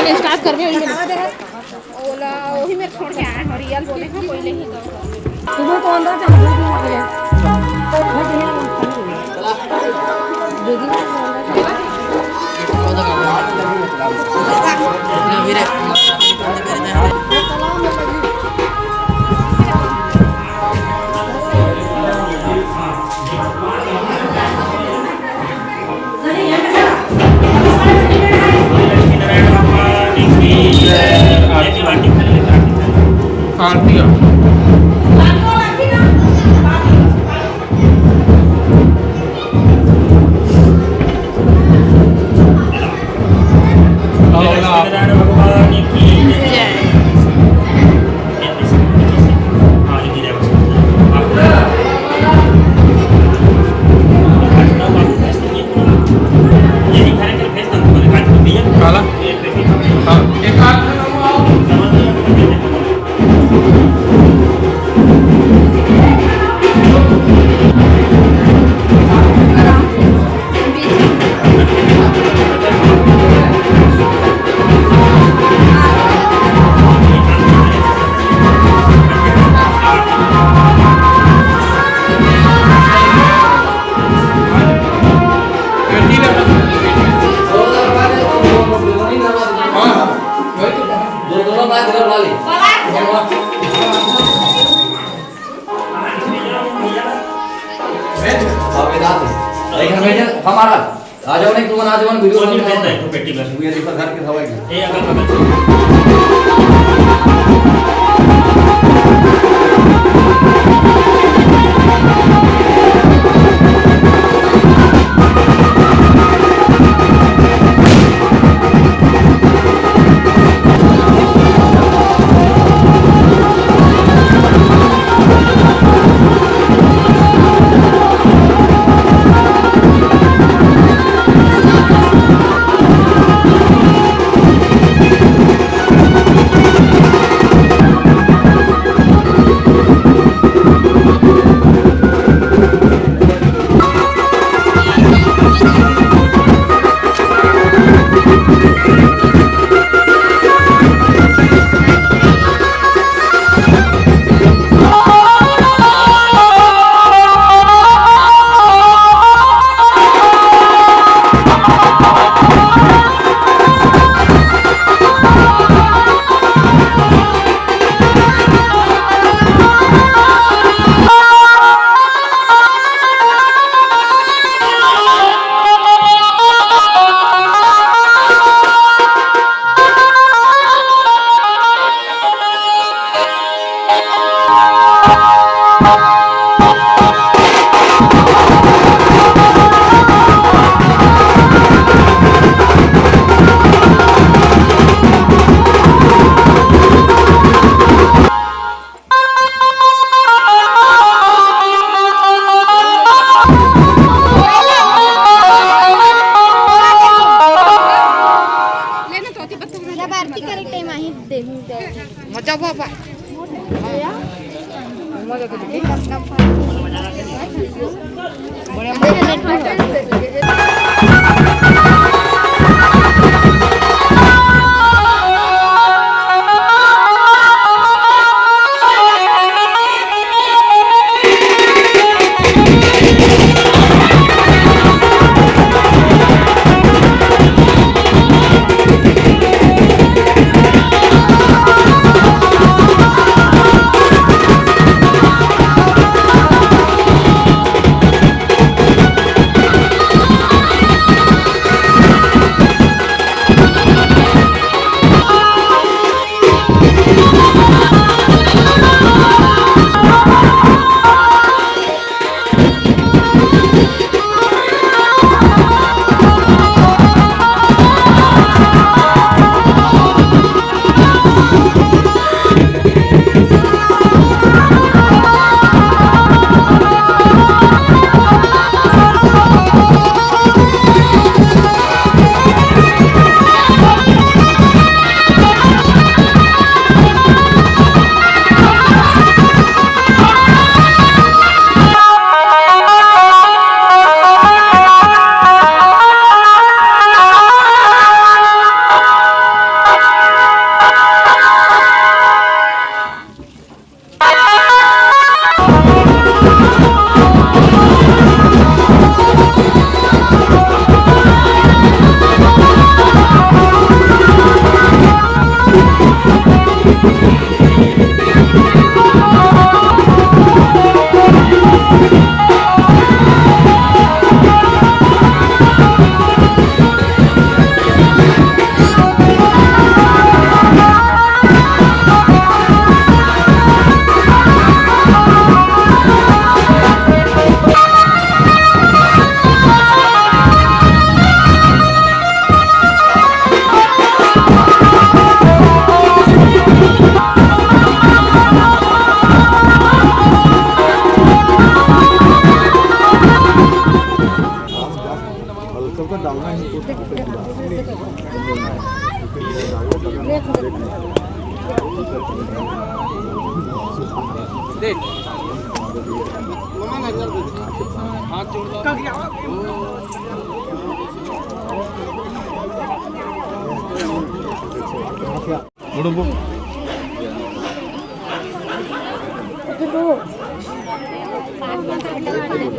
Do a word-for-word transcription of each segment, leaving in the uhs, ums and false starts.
Start करबे, ओही में। ओला, ओही में छोड़ के आए हैं, रियल बोले हैं, कोई नहीं तो। तुम्हें कौन दा चाहता है? आरती है। काला? हाँ। एक हाथ हमारा आ जाओ, नहीं तुम आ जाओ, वीडियो बन रहा है। पेटी भर। ये देखो, घर के हवा है। ए, अगल बगल। जब आरती करे टाइम आही देहूं। मजा बाबा।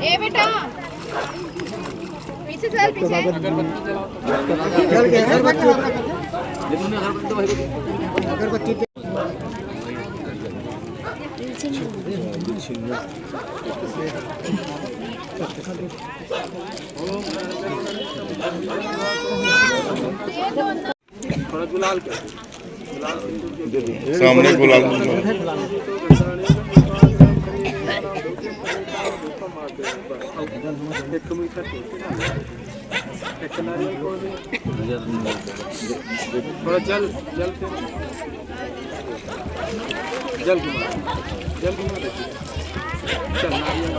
ए बेटा, पीछे चल, पीछे। सामने गुलाब जामुन। थोड़ा जल, जल, जल घुमा, जल घुमा दे। चल, नारियल।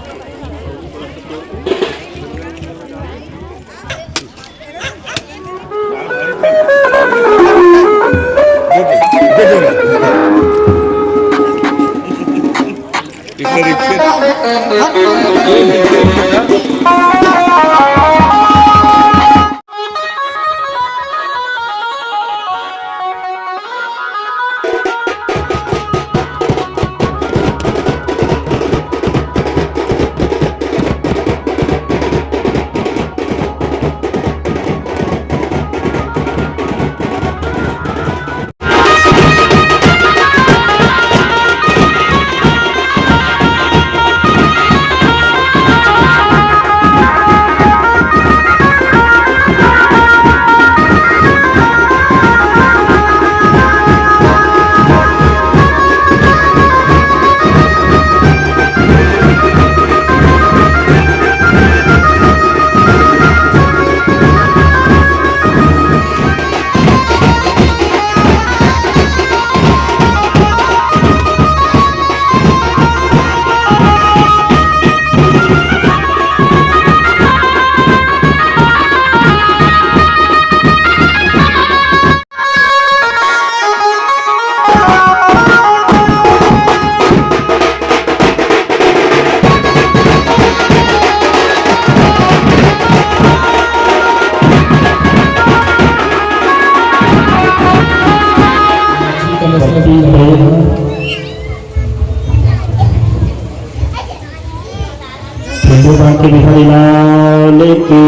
बिहारी लाल की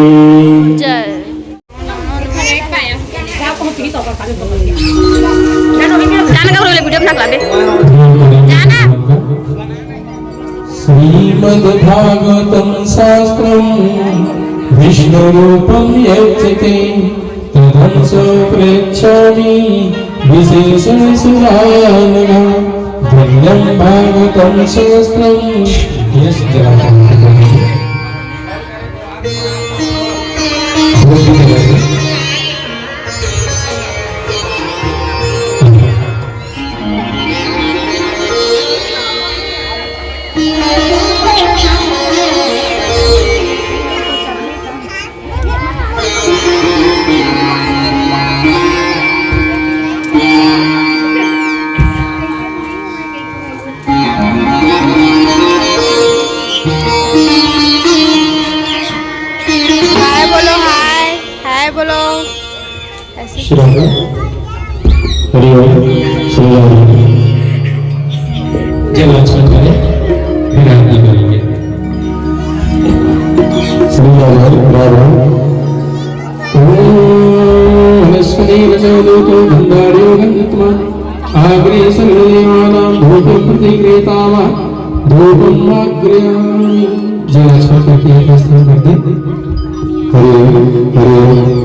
जय। जाना का बोले, वीडियो बना के ला दे। जाना। श्रीमद्भागवतं शास्त्रं विष्णुरूपं यच्च ते तदंशो प्रेच्छामि विशेषसुधानना। धन्यं भागवतं शास्त्रं। यश जलाता है। हाय बोलो, हाय, हाय बोलो। ऐसे। श्री राम। हरि ओम। श्री राम। जय लक्ष्मण करे, फिर आरती करेंगे। श्री राम, राम, राम। ॐ हनस्वनेन सह दूतो गन्धाढ्यो गन्धत्वान् अग्रे सर्वदेवानां धूपं प्रतिगृह्णामि। धूपमाघ्रापयामि। जय लक्ष्मण करके एक स्थान कर दे। हरि ओम, हरि ओम।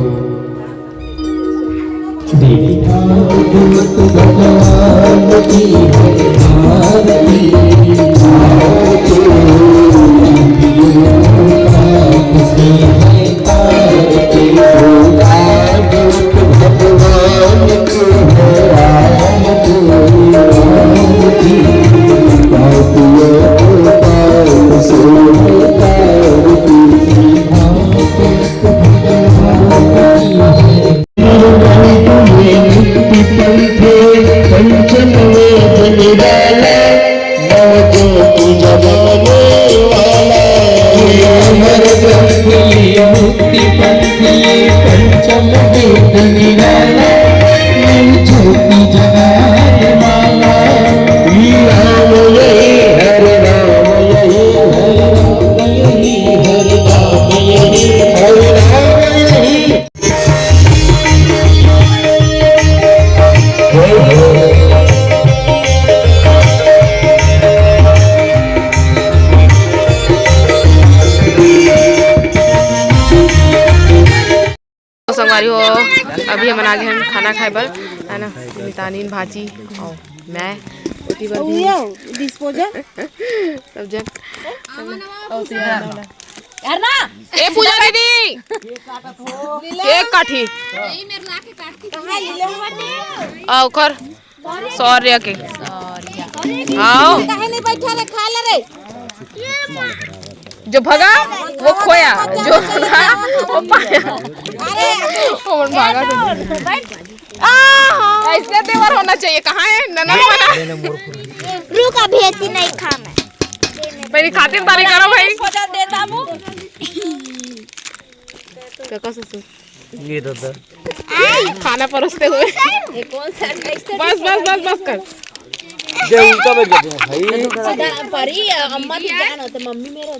देवी। भागवत भगवान की है आरती। अभी हमन आ गे हन खाना खाए बर, है ना? मितानिन, भांची अउ मैं। ओती बर भी डिस्पोजल। सब जन। ए पूजा दीदी, केक काटी। आ ओकर शौर्य के। आओ। काहे नहीं बैठा रे, खा ले रे। जो भगा वो खोया, जो भगा वो पाया। अरे, वो मन भागा तो। ऐसे देवर होना चाहिए। कहाँ है ननद मना? रुक, अभी एती नहीं खा मैं। मेरी खातिर तारी करो भाई। काका ससुर। ये दादा। खाना परोसते हुए। बस बस बस बस कर। दे उल्टा बैठ जाते हैं भाई। परी, अम्मा की जान हो तो मम्मी मेरे हो।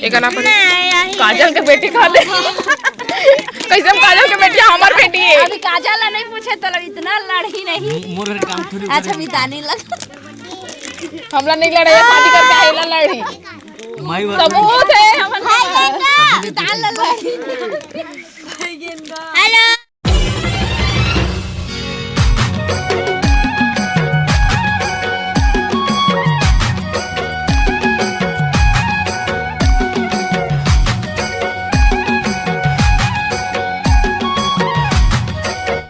एक ना परी। काजल के बेटी खा ले। कैसे हम काजल के बेटी, हमार बेटी है। अभी काजल ला नहीं पूछे तो इतना लड़ही नहीं। मोर घर काम थोड़ी। अच्छा, मितानी लग। हमला नहीं लड़े, शादी करके आएला लड़ी। माई बात। सबूत है हमन। मितान ला लड़ी। हेलो।